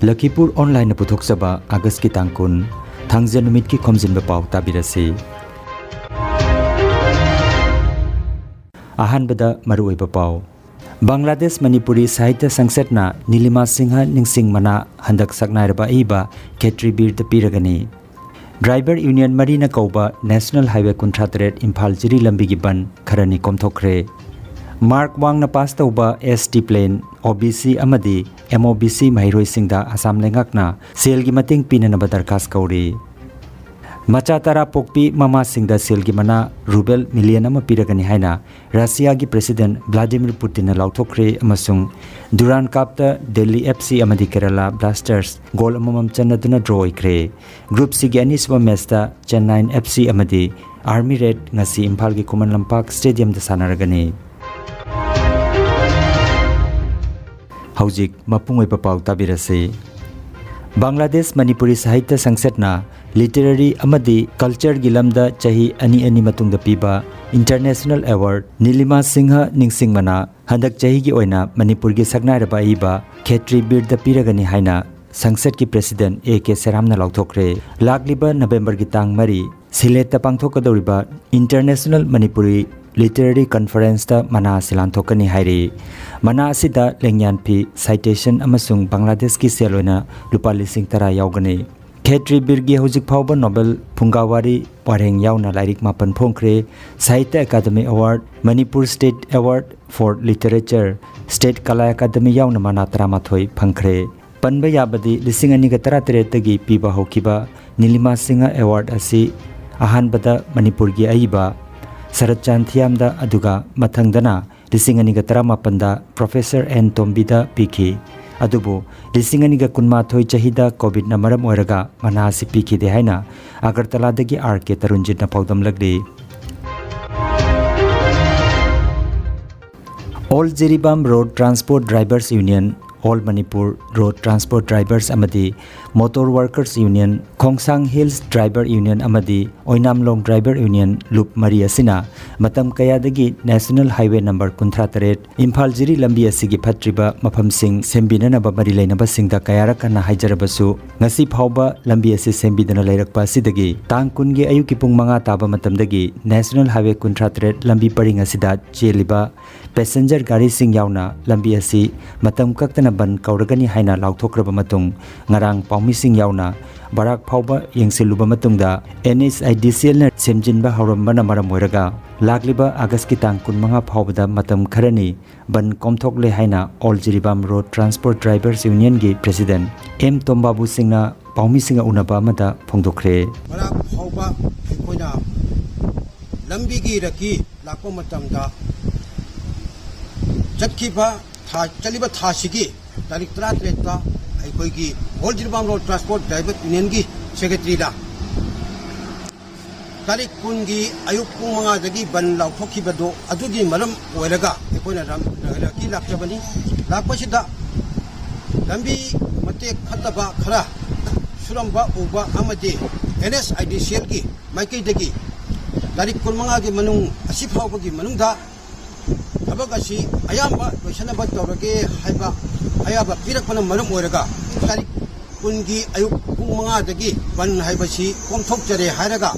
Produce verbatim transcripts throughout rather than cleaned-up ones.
ꯂꯈꯤꯄꯨꯔ ꯑꯣꯟꯂꯥꯏꯟꯅ ꯄꯨꯊꯣꯛꯆꯕ ꯑꯥꯒꯁꯀꯤ ꯇꯥꯡ ꯀꯨꯟ, ꯊꯥꯡꯖ ꯅꯨꯃꯤꯠꯀꯤ ꯈꯣꯝꯖꯤꯟꯕ ꯄꯥꯎ ꯇꯥꯕꯤꯔꯁꯤ꯫ ꯑꯍꯥꯟꯕꯗ ꯃꯔꯨꯑꯣꯏꯕ ꯄꯥꯎ꯫ ꯕꯪꯒ꯭ꯂꯥꯗꯦꯁ ꯃꯅꯤꯄꯨꯔꯤ ꯁꯥꯍꯤꯇ꯭ꯌ ꯁꯪꯁꯠꯅ ꯅꯤꯂꯤꯃꯥ ꯁꯤꯡꯍ ꯅꯤꯡꯁꯤꯡ ꯃꯅꯥ ꯍꯟꯗꯛ ꯁꯛꯅꯥꯏꯔꯕ ꯑꯏꯕ ꯈꯦꯇ꯭ꯔꯤ ꯕꯤꯔꯗ ꯄꯤꯔꯒꯅꯤ꯫ ꯗ꯭ꯔꯥꯏꯚꯔ ꯌꯨꯅꯤꯌꯟ ꯃꯔꯤꯅ ꯀꯧꯕ ꯅꯦꯁꯅꯦꯜ ꯍꯥꯏꯋꯦ ꯀꯨꯟꯊ꯭ꯔꯥ ꯇꯔꯦꯠ ꯏꯝꯐꯥꯜ ꯖꯤꯔꯤ ꯂꯝꯕꯤꯒꯤ ꯕꯟ ꯈꯔꯅꯤ ꯀꯣꯝꯊꯣꯛꯈ꯭ꯔꯦ꯫ ꯃꯥꯔꯛ ꯋꯥꯡꯅ ꯄꯥꯁ ꯇꯧꯕ ꯑꯦꯁ ꯇꯤ ꯄ꯭ꯂꯦꯟ, ꯑꯣ ꯕꯤ ꯁꯤ ꯑꯃꯗꯤ ꯑꯦꯝ ꯑꯣ ꯕꯤ ꯁꯤ ꯃꯍꯩꯔꯣꯏꯁꯤꯡꯗ ꯑꯁꯥꯝ ꯂꯩꯉꯥꯛꯅ ꯁꯦꯜꯒꯤ ꯃꯇꯦꯡ ꯄꯤꯅꯅꯕ ꯗꯔꯈꯥꯁ ꯀꯧꯔꯤ꯫ ꯃꯆꯥ ꯇꯔꯥ ꯄꯣꯛꯄꯤ ꯃꯃꯥꯁꯤꯡꯗ ꯁꯦꯜꯒꯤ ꯃꯅꯥ ꯔꯨꯕꯦꯜ ꯃꯤꯂꯤꯌꯟ ꯑꯃ ꯄꯤꯔꯒꯅꯤ ꯍꯥꯏꯅ ꯔꯁꯤꯌꯥꯒꯤ ꯄ꯭ꯔꯦꯁꯤꯗꯦꯟꯠ ꯚ꯭ꯂꯥꯗꯤꯃꯤꯔ ꯄꯨꯇꯤꯟꯅ ꯂꯥꯎꯊꯣꯛꯈ꯭ꯔꯦ ꯑꯃꯁꯨꯡ ꯗꯨꯔꯥꯟ ꯀꯞꯇ ꯗꯦꯜꯂꯤ ꯑꯦꯐ ꯁꯤ ꯑꯃꯗꯤ ꯀꯦꯔꯂꯥ ꯕ꯭ꯂꯥꯁꯇꯔꯁ ꯒꯣꯜ ꯑꯃꯃꯝ ꯆꯟꯅꯗꯨꯅ ꯗ꯭ꯔꯣ ꯑꯣꯏꯈ꯭ꯔꯦ꯫ ꯒ꯭ꯔꯨꯞ ꯁꯤꯒꯤ ꯑꯅꯤꯁꯨꯕ ꯃꯦꯆꯇ ꯆꯦꯟꯅꯥꯏꯟ ꯑꯦꯐ ꯁꯤ ꯑꯃꯗꯤ ꯑꯥꯔꯃꯤ ꯔꯦꯗ ꯉꯁꯤ ꯏꯝꯐꯥꯜꯒꯤ ꯈꯨꯃꯟ ꯂꯝꯄꯥꯛ ꯁ꯭ꯇꯦꯗꯤꯌꯝꯗ ꯁꯥꯟꯅꯔꯒꯅꯤ꯫ ꯍꯧꯖꯤꯛ ꯃꯄꯨꯡ ꯑꯣꯏꯕ ꯄꯥꯎ ꯇꯥꯕꯤꯔꯁꯤ꯫ ꯕꯪꯒ꯭ꯂꯥꯗꯦꯁ ꯃꯅꯤꯄꯨꯔꯤ ꯁꯥꯍꯤꯇ꯭ꯌ ꯁꯪꯁꯠꯅ ꯂꯤꯇꯔꯦꯔꯤ ꯑꯃꯗꯤ ꯀꯜꯆꯔꯒꯤ ꯂꯝꯗ ꯆꯍꯤ ꯑꯅꯤ ꯑꯅꯤ ꯃꯇꯨꯡꯗ ꯄꯤꯕ ꯏꯟꯇꯔꯅꯦꯁꯅꯦꯜ ꯑꯦꯋꯥꯔꯗ ꯅꯤꯂꯤꯃꯥ ꯁꯤꯡꯍ ꯅꯤꯡꯁꯤꯡ ꯃꯅꯥ ꯍꯟꯗꯛ ꯆꯍꯤꯒꯤ ꯑꯣꯏꯅ ꯃꯅꯤꯄꯨꯔꯒꯤ ꯁꯛꯅꯥꯏꯔꯕ ꯑꯏꯕ ꯈꯦꯇ꯭ꯔꯤ ꯕꯤꯔꯗ ꯄꯤꯔꯒꯅꯤ ꯍꯥꯏꯅ ꯁꯪꯁꯠꯀꯤ ꯄ꯭ꯔꯦꯁꯤꯗꯦꯟꯠ ꯑꯦ ꯀꯦ ꯁꯦꯔꯥꯝꯅ ꯂꯥꯎꯊꯣꯛꯈ꯭ꯔꯦ꯫ ꯂꯥꯛꯂꯤꯕ ꯅꯕꯦꯝꯕꯔꯒꯤ ꯇꯥꯡ ꯃꯔꯤ ꯁꯤꯂꯦꯠꯇ ꯄꯥꯡꯊꯣꯛꯀꯗꯧꯔꯤꯕ ꯏꯟꯇꯔꯅꯦꯁꯅꯦꯜ ꯃꯅꯤꯄꯨꯔꯤ ꯂꯤꯇꯔꯦꯔꯤ ꯀꯟꯐꯔꯦꯟꯁꯇ ꯃꯅꯥ ꯑꯁꯤ ꯂꯥꯟꯊꯣꯛꯀꯅꯤ ꯍꯥꯏꯔꯤ꯫ ꯃꯅꯥ ꯑꯁꯤꯗ ꯂꯦꯡꯌꯥꯟ ꯐꯤ, ꯁꯥꯏꯇꯦꯁꯟ ꯑꯃꯁꯨꯡ ꯕꯪꯒ꯭ꯂꯥꯗꯦꯁꯀꯤ ꯁꯦꯜ ꯑꯣꯏꯅ ꯂꯨꯄꯥ ꯂꯤꯁꯤꯡ ꯇꯔꯥ ꯌꯥꯎꯒꯅꯤ꯫ ꯈꯦꯇ꯭ꯔꯤ ꯕꯤꯔꯒꯤ ꯍꯧꯖꯤꯛ ꯐꯥꯎꯕ ꯅꯣꯕꯦꯜ ꯐꯨꯡꯒꯥꯋꯥꯔꯤ ꯄꯔꯦꯡ ꯌꯥꯎꯅ ꯂꯥꯏꯔꯤꯛ ꯃꯥꯄꯟ ꯐꯣꯡꯈ꯭ꯔꯦ꯫ Sahitya academy award, Manipur state award for literature, state Kala academy ꯌꯥꯎꯅ ꯃꯅꯥ ꯇꯔꯥꯃꯥꯊꯣꯏ ꯐꯪꯈ꯭ꯔꯦ꯫ ꯄꯟꯕ ꯌꯥꯕꯗꯤ ꯂꯤꯁꯤꯡ ꯑꯅꯤꯒ ꯇꯔꯥꯇꯔꯦꯠꯇꯒꯤ ꯄꯤꯕ ꯍꯧꯈꯤꯕ ꯅꯤꯂꯤꯃꯥ ꯁꯤꯡꯍ ꯑꯦꯋꯥꯔꯗ ꯑꯁꯤ ꯑꯍꯥꯟꯕꯗ ꯃꯅꯤꯄꯨꯔꯒꯤ ꯑꯏꯕ ꯁꯔꯠꯆꯥꯟ ꯊꯤꯌꯥꯝꯗ, ꯑꯗꯨꯒ ꯃꯊꯪꯗꯅ ꯂꯤꯁꯤꯡ ꯑꯅꯤꯒ ꯇꯔꯥꯃꯥꯄꯟꯗ ꯄ꯭ꯔꯣꯐꯦꯁꯔ ꯑꯦꯟ ꯇꯣꯝꯕꯤꯗ ꯄꯤꯈꯤ꯫ ꯑꯗꯨꯕꯨ ꯂꯤꯁꯤꯡ ꯑꯅꯤꯒ ꯀꯨꯟꯃꯥꯊꯣꯏ ꯆꯍꯤꯗ ꯀꯣꯚꯤꯗꯅ ꯃꯔꯝ ꯑꯣꯏꯔꯒ ꯃꯅꯥ ꯑꯁꯤ ꯄꯤꯈꯤꯗꯦ ꯍꯥꯏꯅ ꯑꯒꯔꯇꯂꯥꯗꯒꯤ ꯑꯥꯔ ꯀꯦ ꯇꯔꯨꯟꯖꯤꯠꯅ ꯄꯥꯎꯗꯝꯂꯛꯂꯤ꯫ All Jiribam road transport drivers union, All Manipur Road Transport Drivers ꯑꯃꯗꯤ Motor Workers Union, Khongsang Hills Driver Union ꯑꯃꯗꯤ ꯑꯣꯏꯅꯥꯝꯂꯣꯡ Driver Union ꯂꯨꯞ ꯃꯔꯤ ꯑꯁꯤꯅ ꯃꯇꯝ ꯀꯌꯥꯗꯒꯤ National Highway number ꯀꯨꯟꯊ꯭ꯔꯥ ꯇꯔꯦꯠ ꯏꯝꯐꯥꯜ ꯖꯤꯔꯤ ꯂꯝꯕꯤ ꯑꯁꯤꯒꯤ ꯐꯠꯇ꯭ꯔꯤꯕ ꯃꯐꯝꯁꯤꯡ ꯁꯦꯝꯕꯤꯅꯅꯕ ꯃꯔꯤ ꯂꯩꯅꯕꯁꯤꯡꯗ ꯀꯌꯥꯔꯛ ꯍꯟꯅ ꯍꯥꯏꯖꯔꯕꯁꯨ, ꯉꯁꯤ ꯐꯥꯎꯕ ꯂꯝꯕꯤ ꯑꯁꯤ ꯁꯦꯝꯕꯤꯗꯅ ꯂꯩꯔꯛꯄ ꯑꯁꯤꯗꯒꯤ ꯇꯥꯡ ꯀꯨꯟꯒꯤ ꯑꯌꯨꯛꯀꯤ ꯄꯨꯡ ꯃꯉꯥ ꯇꯥꯕ ꯃꯇꯝꯗꯒꯤ National Highway ꯀꯨꯟꯊ꯭ꯔꯥ ꯇꯔꯦꯠ ꯂꯝꯕꯤ ꯄꯔꯤꯡ ꯑꯁꯤꯗ ꯆꯦꯜꯂꯤꯕ passenger ꯒꯥꯔꯤꯁꯤꯡ ꯌꯥꯎꯅ ꯂꯝꯕꯤ ꯑꯁꯤ ꯃꯇꯝ ꯀꯛꯇꯅ ꯕꯟ ꯀꯧꯔꯒꯅꯤ ꯍꯥꯏꯅ ꯂꯥꯎꯊꯣꯛꯈ꯭ꯔꯕ ꯃꯇꯨꯡ, ꯉꯔꯥꯡ ꯄꯥꯎꯃꯤꯁꯤꯡ ꯌꯥꯎꯅ ꯕꯔꯥꯛ ꯐꯥꯎꯕ ꯌꯦꯡꯁꯤꯜꯂꯨꯕ ꯃꯇꯨꯡꯗ, NHIDCLꯅ ꯁꯦꯝꯖꯤꯟꯕ ꯍꯧꯔꯝꯕꯅ ꯃꯔꯝ ꯑꯣꯏꯔꯒ, ꯂꯥꯛꯂꯤꯕ ꯑꯥꯒꯁꯀꯤ ꯇꯥꯡ ꯀꯨꯟꯃꯉꯥ ꯐꯥꯎꯕꯗ ꯃꯇꯝ ꯈꯔꯅꯤ ꯕꯟ ꯀꯣꯝꯊꯣꯛꯂꯦ ꯍꯥꯏꯅ All Jiribam Road Transport Drivers Unionꯒꯤ President M ꯇꯣꯝꯕꯥꯕꯨ ꯁꯤꯡꯅ ꯄꯥꯎꯃꯤꯁꯤꯡꯒ ꯎꯅꯕ ꯑꯃꯗ ꯐꯣꯡꯗꯣꯛꯈ꯭ꯔꯦ꯫ ꯕꯔꯥꯛ ꯐꯥꯎꯕ ꯑꯩꯈꯣꯏꯅ ꯂꯝꯕꯤꯒꯤ ꯔꯀꯤ ꯂꯥꯛꯄ ꯃꯇꯝꯗ, ꯆꯠꯈꯤꯕ ꯊꯥ, ꯆꯠꯂꯤꯕ ꯊꯥꯁꯤꯒꯤ ꯇꯥꯔꯤꯛ ꯇꯔꯥꯇꯔꯦꯠꯇ ꯑꯩꯈꯣꯏꯒꯤ All Jiribam Road Transport Driver Unionꯒꯤ Secretaryꯗ ꯇꯥꯔꯤꯛ ꯀꯨꯟꯒꯤ ꯑꯌꯨꯛ ꯄꯨꯡ ꯃꯉꯥꯗꯒꯤ ꯕꯟ ꯂꯥꯎꯊꯣꯛꯈꯤꯕꯗꯨ ꯑꯗꯨꯒꯤ ꯃꯔꯝ ꯑꯣꯏꯔꯒ ꯑꯩꯈꯣꯏꯅ ꯔꯝ-, ꯔꯀꯤ ꯂꯥꯛꯆꯕꯅꯤ꯫ ꯂꯥꯛꯄꯁꯤꯗ ꯂꯝꯕꯤ ꯃꯇꯦꯛ ꯐꯠꯇꯕ ꯈꯔ ꯁꯨꯔꯝꯕ ꯎꯕ ꯑꯃꯗꯤ NHIDCLꯒꯤ ꯃꯥꯏꯀꯩꯗꯒꯤ ꯇꯥꯔꯤꯛ ꯀꯨꯟꯃꯉꯥꯒꯤ ꯃꯅꯨꯡ ꯑꯁꯤ ꯐꯥꯎꯕꯒꯤ ꯃꯅꯨꯡꯗ ꯊꯕꯛ ꯑꯁꯤ ꯑꯌꯥꯝꯕ ꯂꯣꯏꯁꯤꯟꯅꯕ ꯇꯧꯔꯒꯦ ꯍꯥꯏꯕ ꯑꯌꯥꯕ ꯄꯤꯔꯛꯄꯅ ꯃꯔꯝ ꯑꯣꯏꯔꯒ ꯇꯥꯔꯤꯛ ꯀꯨꯟꯒꯤ ꯑꯌꯨꯛ ꯄꯨꯡ ꯃꯉꯥꯗꯒꯤ ꯕꯟ ꯍꯥꯏꯕꯁꯤ ꯀꯣꯝꯊꯣꯛꯆꯔꯦ ꯍꯥꯏꯔꯒ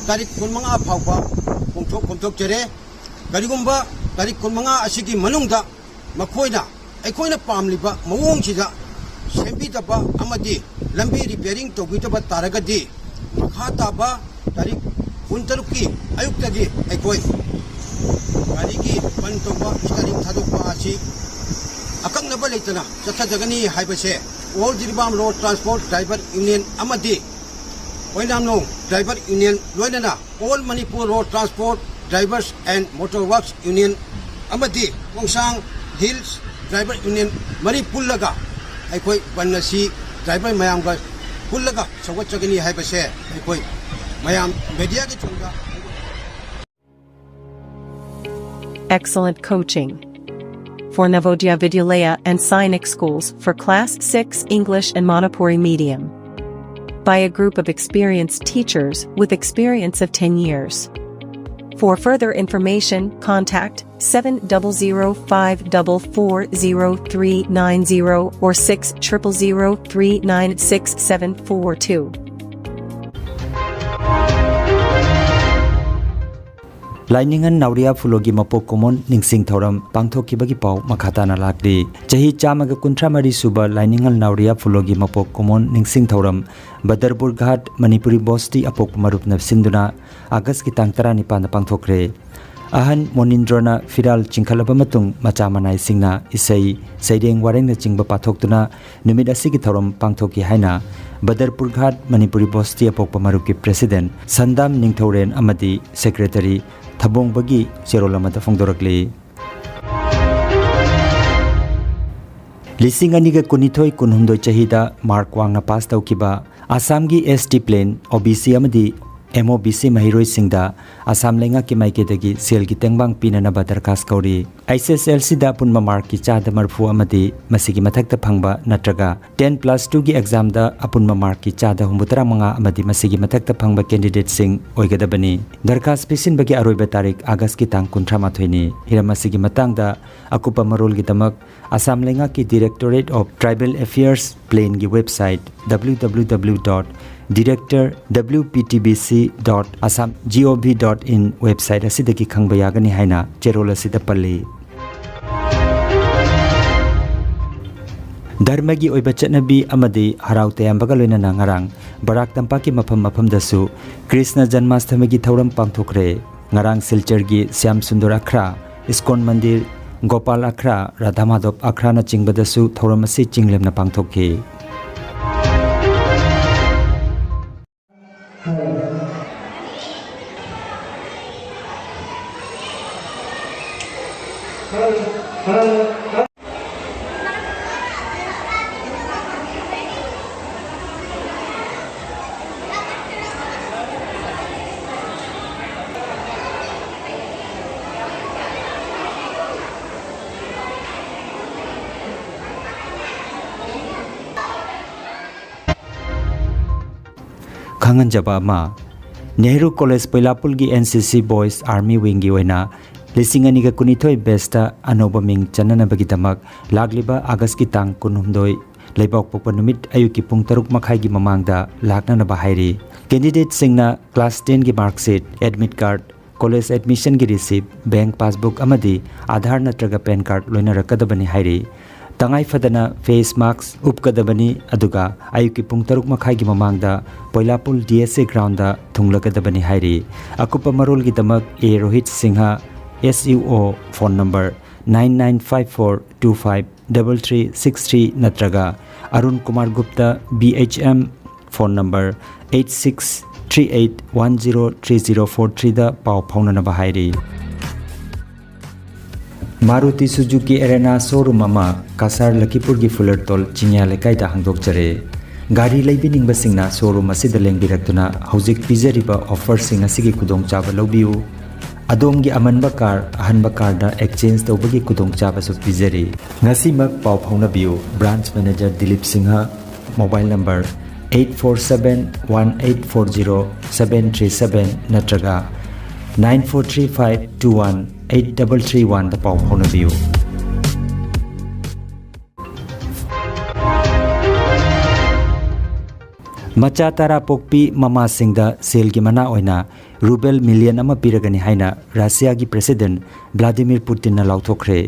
ꯇꯥꯔꯤꯛ ꯀꯨꯟꯃꯉꯥ ꯐꯥꯎꯕ ꯀꯣꯝꯊꯣꯛ-, ꯀꯣꯝꯊꯣꯛꯆꯔꯦ꯫ ꯀꯔꯤꯒꯨꯝꯕ ꯇꯥꯔꯤꯛ ꯀꯨꯟꯃꯉꯥ ꯑꯁꯤꯒꯤ ꯃꯅꯨꯡꯗ ꯃꯈꯣꯏꯅ ꯑꯩꯈꯣꯏꯅ ꯄꯥꯝꯂꯤꯕ ꯃꯑꯣꯡꯁꯤꯗ ꯁꯦꯝꯕꯤꯗꯕ ꯑꯃꯗꯤ ꯂꯝꯕꯤ repairing ꯇꯧꯕꯤꯗꯕ ꯇꯥꯔꯒꯗꯤ, ꯃꯈꯥ ꯇꯥꯕ ꯇꯥꯔꯤꯛ ꯀꯨꯟꯇꯔꯨꯛꯀꯤ ꯑꯌꯨꯛꯇꯒꯤ ꯑꯩꯈꯣꯏ ꯒꯥꯔꯤꯒꯤ ꯕꯟ ꯇꯧꯕ, ꯏꯁꯇꯥꯔꯤꯡ ꯊꯥꯗꯣꯛꯄ ꯑꯁꯤ ꯑꯀꯛꯅꯕ ꯂꯩꯇꯅ ꯆꯠꯊꯖꯒꯅꯤ ꯍꯥꯏꯕꯁꯦ All Jiribam Road Transport Driver Union ꯑꯃꯗꯤ ꯑꯣꯏꯅꯥꯝꯂꯣꯡ Driver Union, ꯂꯣꯏꯅꯅ All Manipur Road Transport Drivers and Motor Works Union ꯑꯃꯗꯤ Khongsang Hills Driver Union ꯃꯔꯤ ꯄꯨꯜꯂꯒ ꯑꯩꯈꯣꯏ ꯕꯟ ꯑꯁꯤ driver ꯃꯌꯥꯝꯒ ꯄꯨꯜꯂꯒ ꯁꯧꯒꯠꯆꯒꯅꯤ ꯍꯥꯏꯕꯁꯦ ꯑꯩꯈꯣꯏ ꯃꯌꯥꯝ mediaꯒꯤ ꯊꯣꯡꯗ Excellent coaching. for Navodaya Vidyalaya and Sainik schools for class six English and Manipuri medium by a group of experienced teachers with experience of ten years. For further information, contact seven double zero five double four zero three nine zero or six triple zero three nine six seven four two. ꯂꯥꯏꯅꯤꯡꯉꯜ ꯅꯥꯎꯔꯤꯌꯥ ꯐꯨꯂꯣꯒꯤ ꯃꯄꯣꯛ ꯀꯨꯝꯑꯣꯟ ꯅꯤꯡꯁꯤꯡ ꯊꯧꯔꯝ ꯄꯥꯡꯊꯣꯛꯈꯤꯕꯒꯤ ꯄꯥꯎ ꯃꯈꯥ ꯇꯥꯅ ꯂꯥꯛꯂꯤ꯫ ꯆꯍꯤ ꯆꯥꯝꯃꯒ ꯀꯨꯟꯊ꯭ꯔꯥ ꯃꯔꯤ ꯁꯨꯕ ꯂꯥꯏꯅꯤꯡꯉꯜ ꯅꯥꯎꯔꯤꯌꯥ ꯐꯨꯂꯣꯒꯤ ꯃꯄꯣꯛ ꯀꯨꯝꯑꯣꯟ ꯅꯤꯡꯁꯤꯡ ꯊꯧꯔꯝ ꯕꯗꯔꯄꯨꯔ ꯘꯥꯠ ꯃꯅꯤꯄꯨꯔꯤ ꯕꯣꯁꯇꯤ ꯑꯄꯣꯛꯄ ꯃꯔꯨꯞꯅ ꯁꯤꯟꯗꯨꯅ ꯑꯥꯒꯁꯀꯤ ꯇꯥꯡ ꯇꯔꯥꯅꯤꯄꯥꯟꯗ ꯄꯥꯡꯊꯣꯛꯈ꯭ꯔꯦ꯫ ꯑꯍꯟ ꯃꯣꯅꯤꯟꯗ꯭ꯔꯣꯅ ꯐꯤꯔꯥꯜ ꯆꯤꯡꯈꯠꯂꯕ ꯃꯇꯨꯡ ꯃꯆꯥ ꯃꯅꯥꯏꯁꯤꯡꯅ ꯏꯁꯩ, ꯁꯩꯔꯦꯡ, ꯋꯥꯔꯦꯡꯅꯆꯤꯡꯕ ꯄꯥꯊꯣꯛꯇꯨꯅ ꯅꯨꯃꯤꯠ ꯑꯁꯤꯒꯤ ꯊꯧꯔꯝ ꯄꯥꯡꯊꯣꯛꯈꯤ ꯍꯥꯏꯅ ꯕꯗꯔꯄꯨꯔ ꯘꯥꯠ ꯃꯅꯤꯄꯨꯔꯤ ꯕꯣꯁꯇꯤ ꯑꯄꯣꯛꯄ ꯃꯔꯨꯞꯀꯤ ꯄ꯭ꯔꯦꯁꯤꯗꯦꯟ ꯁꯟꯗꯥꯝ ꯅꯤꯡꯊꯧꯔꯦꯟ ꯑꯃꯗꯤ ꯁꯦꯀ꯭ꯔꯦꯇꯔꯤ ꯊꯕꯣꯡꯕꯒꯤ ꯆꯦꯔꯣꯜ ꯑꯃꯗ ꯐꯣꯡꯗꯣꯔꯛꯂꯤ꯫ ꯂꯤꯁꯤꯡ ꯑꯅꯤꯒ ꯀꯨꯟꯅꯤꯊꯣꯏ ꯀꯨꯟꯍꯨꯝꯗꯣꯏ ꯆꯍꯤꯗ ꯃꯥꯔꯛ ꯋꯥꯡꯅ ꯄꯥꯁ ꯇꯧꯈꯤꯕ ꯑꯁꯥꯝꯒꯤ ꯑꯦꯁ ꯇꯤ ꯄ꯭ꯂꯦꯟ, ꯑꯣ ꯕꯤ ꯁꯤ ꯑꯃꯗꯤ ꯑꯦꯝ ꯑꯣ ꯕꯤ ꯁꯤ ꯃꯍꯩꯔꯣꯏꯁꯤꯡꯗ ꯑꯁꯥꯝ ꯂꯩꯉꯥꯛꯀꯤ ꯃꯥꯏꯀꯩꯗꯒꯤ ꯁꯦꯜꯒꯤ ꯇꯦꯡꯕꯥꯡ ꯄꯤꯅꯅꯕ ꯗꯔꯈꯥꯁ ꯀꯧꯔꯤ꯫ ꯑꯩꯆ ꯑꯦꯁ ꯑꯦꯜ ꯁꯤꯗ ꯑꯄꯨꯟꯕ ꯃꯥꯔꯛꯀꯤ ꯆꯥꯗ ꯃꯔꯤꯐꯨ ꯑꯃꯗꯤ ꯃꯁꯤꯒꯤ ꯃꯊꯛꯇ ꯐꯪꯕ ꯅꯠꯇ꯭ꯔꯒ ꯇꯦꯟ ꯄ꯭ꯂꯁ ꯇꯨꯒꯤ ꯑꯦꯛꯖꯥꯝꯗ ꯑꯄꯨꯟꯕ ꯃꯥꯔꯛꯀꯤ ꯆꯥꯗ ꯍꯨꯝꯐꯨꯇꯔꯥ ꯃꯉꯥ ꯑꯃꯗꯤ ꯃꯁꯤꯒꯤ ꯃꯊꯛꯇ ꯐꯪꯕ ꯀꯦꯟꯗꯤꯗꯦꯠꯁꯤꯡ ꯑꯣꯏꯒꯗꯕꯅꯤ꯫ ꯗꯔꯈꯥꯁ ꯄꯤꯁꯤꯟꯕꯒꯤ ꯑꯔꯣꯏꯕ ꯇꯥꯔꯤꯛ ꯑꯥꯒꯁꯀꯤ ꯇꯥꯡ ꯀꯨꯟꯊ꯭ꯔꯥ ꯃꯥꯊꯣꯏꯅꯤ꯫ ꯍꯤꯔꯝ ꯑꯁꯤꯒꯤ ꯃꯇꯥꯡꯗ ꯑꯀꯨꯞꯄ ꯃꯔꯣꯜꯒꯤꯗꯃꯛ ꯑꯁꯥꯝ ꯂꯩꯉꯥꯛꯀꯤ Directorate of Tribal Affairs ꯄ꯭ꯂꯦꯟꯒꯤ website W W W dot director W P T B C dot assam G O V dot in website ꯑꯁꯤꯗꯒꯤ ꯈꯪꯕ ꯌꯥꯒꯅꯤ ꯍꯥꯏꯅ ꯆꯦꯔꯣꯜ ꯑꯁꯤꯗ ꯄꯜꯂꯤ꯫ ꯙꯔꯃꯒꯤ ꯑꯣꯏꯕ ꯆꯠꯅꯕꯤ ꯑꯃꯗꯤ ꯍꯔꯥꯎ ꯇꯌꯥꯝꯕꯒ ꯂꯣꯏꯅꯅ ꯉꯔꯥꯡ ꯕꯔꯥꯛ ꯇꯝꯄꯥꯛꯀꯤ ꯃꯐꯝ ꯃꯐꯝꯗꯁꯨ ꯀ꯭ꯔꯤꯁꯅ ꯖꯟꯃꯥꯁꯇꯃꯤꯒꯤ ꯊꯧꯔꯝ ꯄꯥꯡꯊꯣꯛꯈ꯭ꯔꯦ꯫ ꯉꯔꯥꯡ ꯁꯤꯜꯆꯔꯒꯤ ꯁ꯭ꯌꯥꯝ ꯁꯨꯟꯗꯔ ꯑꯈ꯭ꯔꯥ, ꯏꯁꯀꯣꯟ ꯃꯟꯗꯤꯔ, ꯒꯣꯄꯥꯜ ꯑꯈ꯭ꯔꯥ, ꯔꯥꯙꯥ ꯃꯥꯙꯕ ꯑꯈ꯭ꯔꯥꯅꯆꯤꯡꯕꯗꯁꯨ ꯊꯧꯔꯝ ꯑꯁꯤ ꯆꯤꯡꯂꯦꯝꯅ ꯄꯥꯡꯊꯣꯛꯈꯤ꯫ ꯈꯪꯍꯟꯖꯕ ꯑꯃ, ꯅꯦꯍꯔꯨ ꯀꯣꯂꯦꯖ ꯄꯣꯏꯂꯥꯄꯨꯜꯒꯤ N C C Boys Army Wingꯒꯤ ꯑꯣꯏꯅ ꯂꯤꯁꯤꯡ ꯑꯅꯤꯒ ꯀꯨꯟꯅꯤꯊꯣꯏ batchꯇ ꯑꯅꯧꯕ ꯃꯤꯡ ꯆꯟꯅꯅꯕꯒꯤꯗꯃꯛ ꯂꯥꯛꯂꯤꯕ Augustꯀꯤ ꯇꯥꯡ ꯀꯨꯟꯍꯨꯝꯗꯣꯏ, ꯂꯩꯕꯥꯛꯄꯣꯛꯄ ꯅꯨꯃꯤꯠ, ꯑꯌꯨꯛꯀꯤ ꯄꯨꯡ ꯇꯔꯨꯛ ꯃꯈꯥꯏꯒꯤ ꯃꯃꯥꯡꯗ ꯂꯥꯛꯅꯅꯕ ꯍꯥꯏꯔꯤ꯫ Candidateꯁꯤꯡꯅ class tenꯒꯤ mark sheet, admit card, college admissionꯒꯤ receipt, bank passbook ꯑꯃꯗꯤ Aadhaar ꯅꯠꯇ꯭ꯔꯒ PAN card ꯂꯣꯏꯅꯔꯛꯀꯗꯕꯅꯤ ꯍꯥꯏꯔꯤ꯫ ꯇꯉꯥꯏ ꯐꯗꯅ face mask ꯎꯞꯀꯗꯕꯅꯤ, ꯑꯗꯨꯒ ꯑꯌꯨꯛꯀꯤ ꯄꯨꯡ ꯇꯔꯨꯛ ꯃꯈꯥꯏꯒꯤ ꯃꯃꯥꯡꯗ ꯄꯣꯏꯂꯥꯄꯨꯜ D S A groundꯗ ꯊꯨꯡꯂꯒꯗꯕꯅꯤ ꯍꯥꯏꯔꯤ꯫ ꯑꯀꯨꯞꯄ ꯃꯔꯣꯜꯒꯤꯗꯃꯛ A Rohit Singh, S U O, phone number nine nine five four two five double three six three ꯅꯠꯇ꯭ꯔꯒ Arun Kumar Gupta, B H M, phone number eight six three eight one zero three zero four threeꯗ ꯄꯥꯎ ꯐꯥꯎꯅꯅꯕ ꯍꯥꯏꯔꯤ꯫ Maruti Suzuki arena showroom ꯑꯃ ꯀꯁꯥꯔ ꯂꯈꯤꯄꯨꯔꯒꯤ ꯐꯨꯂꯔꯇꯣꯜ ꯆꯤꯡꯌꯥ ꯂꯩꯀꯥꯏꯗ ꯍꯥꯡꯗꯣꯛꯆꯔꯦ꯫ ꯒꯥꯔꯤ ꯂꯩꯕꯤꯅꯤꯡꯕꯁꯤꯡꯅ showroom ꯑꯁꯤꯗ ꯂꯦꯡꯕꯤꯔꯛꯇꯨꯅ ꯍꯧꯖꯤꯛ ꯄꯤꯖꯔꯤꯕ offerꯁꯤꯡ ꯑꯁꯤꯒꯤ ꯈꯨꯗꯣꯡꯆꯥꯕ ꯂꯧꯕꯤꯌꯨ꯫ ꯑꯗꯣꯝꯒꯤ ꯑꯃꯟꯕ car ꯑꯍꯟꯕ carꯗ exchange ꯇꯧꯕꯒꯤ ꯈꯨꯗꯣꯡꯆꯥꯕꯁꯨ ꯄꯤꯖꯔꯤ꯫ ꯉꯁꯤꯃꯛ ꯄꯥꯎ ꯐꯥꯎꯅꯕꯤꯌꯨ꯫ Branch manager Dilip Singh, mobile number eight four seven one eight four zero seven three seven ꯅꯠꯇ꯭ꯔꯒ nine four three five two one eight double three oneꯗ ꯄꯥꯎ ꯐꯥꯎꯅꯕꯤꯌꯨ꯫ ꯃꯆꯥ ꯇꯔꯥ ꯄꯣꯛꯄꯤ ꯃꯃꯥꯁꯤꯡꯗ ꯁꯦꯜꯒꯤ ꯃꯅꯥ ꯑꯣꯏꯅ ꯔꯨꯕꯦꯜ million ꯑꯃ ꯄꯤꯔꯒꯅꯤ ꯍꯥꯏꯅ ꯔꯁꯤꯌꯥꯒꯤ President Vladimir Putinꯅ ꯂꯥꯎꯊꯣꯛꯈ꯭ꯔꯦ꯫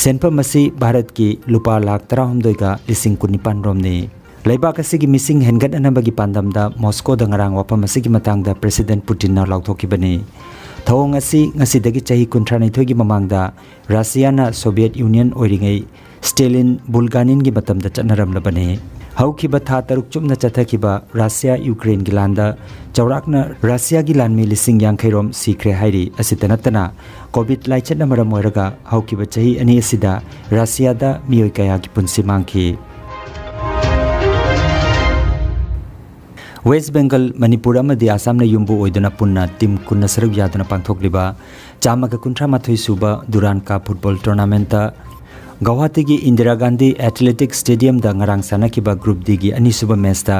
ꯁꯦꯟꯐꯝ ꯑꯁꯤ ꯚꯥꯔꯠꯀꯤ ꯂꯨꯄꯥ ꯂꯥꯈ ꯇꯔꯥꯍꯨꯝꯗꯣꯏꯒ ꯂꯤꯁꯤꯡ ꯀꯨꯟꯅꯤꯄꯥꯟ ꯔꯣꯝꯅꯤ꯫ ꯂꯩꯕꯥꯛ ꯑꯁꯤꯒꯤ ꯃꯤꯁꯤꯡ ꯍꯦꯟꯒꯠꯅꯅꯕꯒꯤ ꯄꯥꯟꯗꯝꯗ ꯃꯣꯁꯀꯣꯗ ꯉꯔꯥꯡ ꯋꯥꯐꯝ ꯑꯁꯤꯒꯤ ꯃꯇꯥꯡꯗ President Putinꯅ ꯂꯥꯎꯊꯣꯛꯈꯤꯕꯅꯤ꯫ ꯊꯧꯑꯣꯡ ꯑꯁꯤ ꯉꯁꯤꯗꯒꯤ ꯆꯍꯤ ꯀꯨꯟꯊ꯭ꯔꯥꯅꯤꯊꯣꯏꯒꯤ ꯃꯃꯥꯡꯗ ꯔꯁꯤꯌꯥꯅ Soviet Union ꯑꯣꯏꯔꯤꯉꯩ Stalin, Bulganinꯒꯤ ꯃꯇꯝꯗ ꯆꯠꯅꯔꯝꯂꯕꯅꯤ꯫ ꯍꯧꯈꯤꯕ ꯊꯥ ꯇꯔꯨꯛ ꯆꯨꯞꯅ ꯆꯠꯊꯈꯤꯕ ꯔꯁꯤꯌꯥ ꯌꯨꯀ꯭ꯔꯦꯟꯒꯤ ꯂꯥꯟꯗ ꯆꯥꯎꯔꯥꯛꯅ ꯔꯁꯤꯌꯥꯒꯤ ꯂꯥꯟꯃꯤ ꯂꯤꯁꯤꯡ ꯌꯥꯡꯈꯩ ꯔꯣꯝ ꯁꯤꯈ꯭ꯔꯦ ꯍꯥꯏꯔꯤ꯫ ꯑꯁꯤꯇ ꯅꯠꯇꯅ, COVID ꯂꯥꯏꯆꯠꯅ ꯃꯔꯝ ꯑꯣꯏꯔꯒ ꯍꯧꯈꯤꯕ ꯆꯍꯤ ꯑꯅꯤ ꯑꯁꯤꯗ ꯔꯁꯤꯌꯥꯗ ꯃꯤꯑꯣꯏ ꯀꯌꯥꯒꯤ ꯄꯨꯟꯁꯤ ꯃꯥꯡꯈꯤ꯫ West Bengal, ꯃꯅꯤꯄꯨꯔ ꯑꯃꯗꯤ ꯑꯁꯥꯝꯅ ꯌꯨꯝꯕꯨ ꯑꯣꯏꯗꯨꯅ ꯄꯨꯟꯅ team ꯀꯨꯟꯅ ꯁꯔꯨꯛ ꯌꯥꯗꯨꯅ ꯄꯥꯡꯊꯣꯛꯂꯤꯕ ꯆꯥꯝꯃꯒ ꯀꯨꯟꯊ꯭ꯔꯥ ꯃꯥꯊꯣꯏ ꯁꯨꯕ Durand Cup football tournamentꯇ ꯒꯧꯍꯥꯇꯤꯒꯤ Indira Gandhi athletic ꯁ꯭ꯇꯦꯗꯤꯌꯝꯗ ꯉꯔꯥꯡ ꯁꯥꯟꯅꯈꯤꯕ ꯒ꯭ꯔꯨꯞ ꯗꯤꯒꯤ ꯑꯅꯤꯁꯨꯕ ꯃꯦꯆꯇ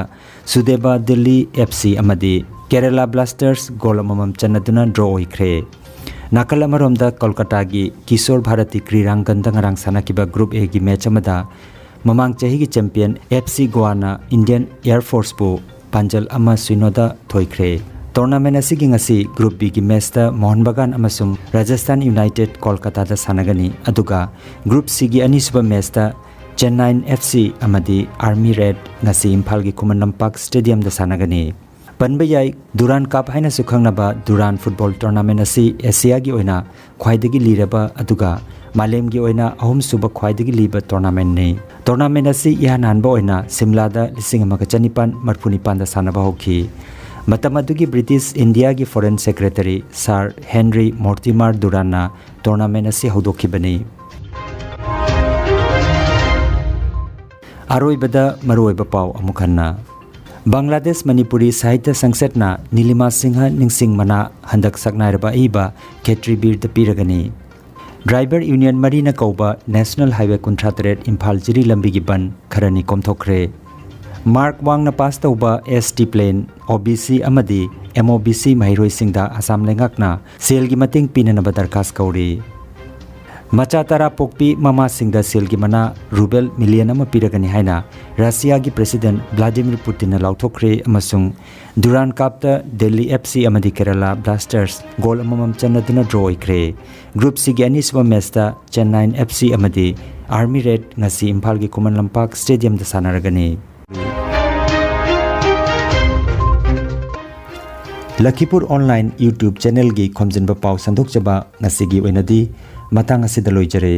ꯁꯨꯗꯦꯕ ꯗꯤꯜꯂꯤ ꯑꯦꯐ ꯁꯤ ꯑꯃꯗꯤ ꯀꯦꯔꯂꯥ ꯕ꯭ꯂꯥꯁꯇꯔꯁ ꯒꯣꯜ ꯑꯃꯃꯝ ꯆꯟꯅꯗꯨꯅ ꯗ꯭ꯔꯣ ꯑꯣꯏꯈ꯭ꯔꯦ꯫ ꯅꯥꯀꯜ ꯑꯃꯔꯣꯝꯗ ꯀꯣꯜꯀꯇꯥꯒꯤ ꯀꯤꯁꯣꯔ ꯚꯥꯔꯇꯤ ꯀ꯭ꯔꯤꯔꯥꯡꯒꯟꯗ ꯉꯔꯥꯡ ꯁꯥꯟꯅꯈꯤꯕ ꯒ꯭ꯔꯨꯞ ꯑꯦꯒꯤ ꯃꯦꯆ ꯑꯃꯗ ꯃꯃꯥꯡ ꯆꯍꯤꯒꯤ champion F C ꯒꯣꯋꯥꯅ Indian air ꯐꯣꯔꯁꯄꯨ ꯄꯥꯟꯖꯜ ꯑꯃ ꯁꯤꯅꯣꯗ ꯊꯣꯏꯈ꯭ꯔꯦ꯫ ꯇꯣꯔꯅꯥꯃꯦꯟ ꯑꯁꯤꯒꯤ ꯉꯁꯤ ꯒ꯭ꯔꯨꯞ ꯕꯤꯒꯤ ꯃꯦꯆꯇ ꯃꯣꯍꯟ ꯕꯒꯥꯟ ꯑꯃꯁꯨꯡ ꯔꯥꯖꯁꯊꯥꯟ ꯌꯨꯅꯥꯏꯇꯦꯗ ꯀꯣꯜꯀꯇꯥꯗ ꯁꯥꯟꯅꯒꯅꯤ, ꯑꯗꯨꯒ ꯒ꯭ꯔꯨꯞ ꯁꯤꯒꯤ ꯑꯅꯤꯁꯨꯕ ꯃꯦꯆꯇ ꯆꯦꯟꯅꯥꯏꯟ ꯑꯦꯐ ꯁꯤ ꯑꯃꯗꯤ ꯑꯥꯔꯃꯤ ꯔꯦꯗ ꯉꯁꯤ ꯏꯝꯐꯥꯜꯒꯤ ꯈꯨꯃꯟ ꯂꯝꯄꯥꯛ ꯁ꯭ꯇꯦꯗꯤꯌꯝꯗ ꯁꯥꯟꯅꯒꯅꯤ꯫ ꯄꯟꯕ ꯌꯥꯏ, ꯗꯨꯔꯥꯟ ꯀꯞ ꯍꯥꯏꯅꯁꯨ ꯈꯪꯅꯕ ꯗꯨꯔꯥꯟ ꯐꯨꯠꯕꯣꯜ ꯇꯣꯔꯅꯥꯃꯦꯟ ꯑꯁꯤ ꯑꯦꯁꯤꯌꯥꯒꯤ ꯑꯣꯏꯅ ꯈ꯭ꯋꯥꯏꯗꯒꯤ ꯂꯤꯔꯕ ꯑꯗꯨꯒ ꯃꯥꯂꯦꯝꯒꯤ ꯑꯣꯏꯅ ꯑꯍꯨꯝꯁꯨꯕ ꯈ꯭ꯋꯥꯏꯗꯒꯤ ꯂꯤꯕ ꯇꯣꯔꯅꯥꯃꯦꯟꯅꯤ꯫ ꯇꯣꯔꯅꯥꯃꯦꯟ ꯑꯁꯤ ꯏꯍꯥꯟ ꯍꯥꯟꯕ ꯑꯣꯏꯅ ꯁꯤꯝꯂꯥꯗ ꯂꯤꯁꯤꯡ ꯑꯃꯒ ꯆꯅꯤꯄꯥꯟ ꯃꯔꯤꯐꯨ ꯅꯤꯄꯥꯟꯗ ꯁꯥꯟꯅꯕ ꯍꯧꯈꯤ꯫ ꯃꯇꯝ ꯑꯗꯨꯒꯤ ꯕ꯭ꯔꯤꯇꯤꯁ ꯏꯟꯗꯤꯌꯥꯒꯤ ꯐꯣꯔꯦꯟ ꯁꯦꯀ꯭ꯔꯦꯇꯔꯤ ꯁꯥꯔ ꯍꯦꯟꯔꯤ ꯃꯣꯔꯇꯤꯃꯥꯔ ꯗꯨꯔꯥꯟꯅ ꯇꯣꯔꯅꯥꯃꯦꯟ ꯑꯁꯤ ꯍꯧꯗꯣꯛꯈꯤꯕꯅꯤ꯫ ꯑꯔꯣꯏꯕꯗ ꯃꯔꯨꯑꯣꯏꯕ ꯄꯥꯎ ꯑꯃꯨꯛ ꯍꯟꯅ꯫ ꯕꯪꯒ꯭ꯂꯥꯗꯦꯁ ꯃꯅꯤꯄꯨꯔꯤ ꯁꯥꯍꯤꯇ꯭ꯌ ꯁꯪꯁꯠꯅ ꯅꯤꯂꯤꯃꯥ ꯁꯤꯡꯍ ꯅꯤꯡꯁꯤꯡ ꯃꯅꯥ ꯍꯟꯗꯛ ꯁꯛꯅꯥꯏꯔꯕ ꯑꯏꯕ ꯈꯦꯇ꯭ꯔꯤ ꯕꯤꯔꯗ ꯄꯤꯔꯒꯅꯤ꯫ ꯗ꯭ꯔꯥꯏꯚꯔ ꯌꯨꯅꯤꯌꯟ ꯃꯔꯤꯅ ꯀꯧꯕ ꯅꯦꯁꯅꯦꯜ ꯍꯥꯏꯋꯦ ꯀꯨꯟꯊ꯭ꯔꯥ ꯇꯔꯦꯠ ꯏꯝꯐꯥꯜ ꯖꯤꯔꯤ ꯂꯝꯕꯤꯒꯤ ꯕꯟ ꯈꯔꯅꯤ ꯀꯣꯝꯊꯣꯛꯈ꯭ꯔꯦ꯫ ꯃꯥꯔꯛ ꯋꯥꯡꯅ ꯄꯥꯁ ꯇꯧꯕ ꯑꯦꯁ ꯇꯤ ꯄ꯭ꯂꯦꯟ, ꯑꯣ ꯕꯤ ꯁꯤ ꯑꯃꯗꯤ ꯑꯦꯝ ꯑꯣ ꯕꯤ ꯁꯤ ꯃꯍꯩꯔꯣꯏꯁꯤꯡꯗ ꯑꯁꯥꯝ ꯂꯩꯉꯥꯛꯅ ꯁꯦꯜꯒꯤ ꯃꯇꯦꯡ ꯄꯤꯅꯅꯕ ꯗꯔꯈꯥꯁ ꯀꯧꯔꯤ꯫ ꯃꯆꯥ ꯇꯔꯥ ꯄꯣꯛꯄꯤ ꯃꯃꯥꯁꯤꯡꯗ ꯁꯦꯜꯒꯤ ꯃꯅꯥ ꯔꯨꯕꯦꯜ ꯃꯤꯂꯤꯌꯟ ꯑꯃ ꯄꯤꯔꯒꯅꯤ ꯍꯥꯏꯅ ꯔꯁꯤꯌꯥꯒꯤ ꯄ꯭ꯔꯦꯁꯤꯗꯦꯟꯠ ꯚ꯭ꯂꯥꯗꯤꯃꯤꯔ ꯄꯨꯇꯤꯟꯅ ꯂꯥꯎꯊꯣꯛꯈ꯭ꯔꯦ, ꯑꯃꯁꯨꯡ ꯗꯨꯔꯥꯟ ꯀꯞꯇ ꯗꯦꯜꯂꯤ ꯑꯦꯐ ꯁꯤ ꯑꯃꯗꯤ ꯀꯦꯔꯂꯥ ꯕ꯭ꯂꯥꯁꯇꯔꯁ ꯒꯣꯜ ꯑꯃꯃꯝ ꯆꯟꯅꯗꯨꯅ ꯗ꯭ꯔꯣ ꯑꯣꯏꯈ꯭ꯔꯦ꯫ ꯒ꯭ꯔꯨꯞ ꯁꯤꯒꯤ ꯑꯅꯤꯁꯨꯕ ꯃꯦꯆꯇ ꯆꯦꯟꯅꯥꯏꯟ ꯑꯦꯐ ꯁꯤ ꯑꯃꯗꯤ ꯑꯥꯔꯃꯤ ꯔꯦꯗ ꯉꯁꯤ ꯏꯝꯐꯥꯜꯒꯤ ꯈꯨꯃꯟ ꯂꯝꯄꯥꯛ ꯁ꯭ꯇꯦꯗꯤꯌꯝꯗ ꯁꯥꯟꯅꯔꯒꯅꯤ꯫ ꯂꯈꯤꯄꯨꯔ ꯑꯣꯟꯂꯥꯏꯟ YouTube ꯆꯦꯅꯦꯜꯒꯤ ꯈꯣꯝꯖꯤꯟꯕ ꯄꯥꯎ ꯁꯟꯗꯣꯛꯆꯕ ꯉꯁꯤꯒꯤ ꯑꯣꯏꯅꯗꯤ ꯃꯇꯥꯡ ꯑꯁꯤꯗ ꯂꯣꯏꯖꯔꯦ꯫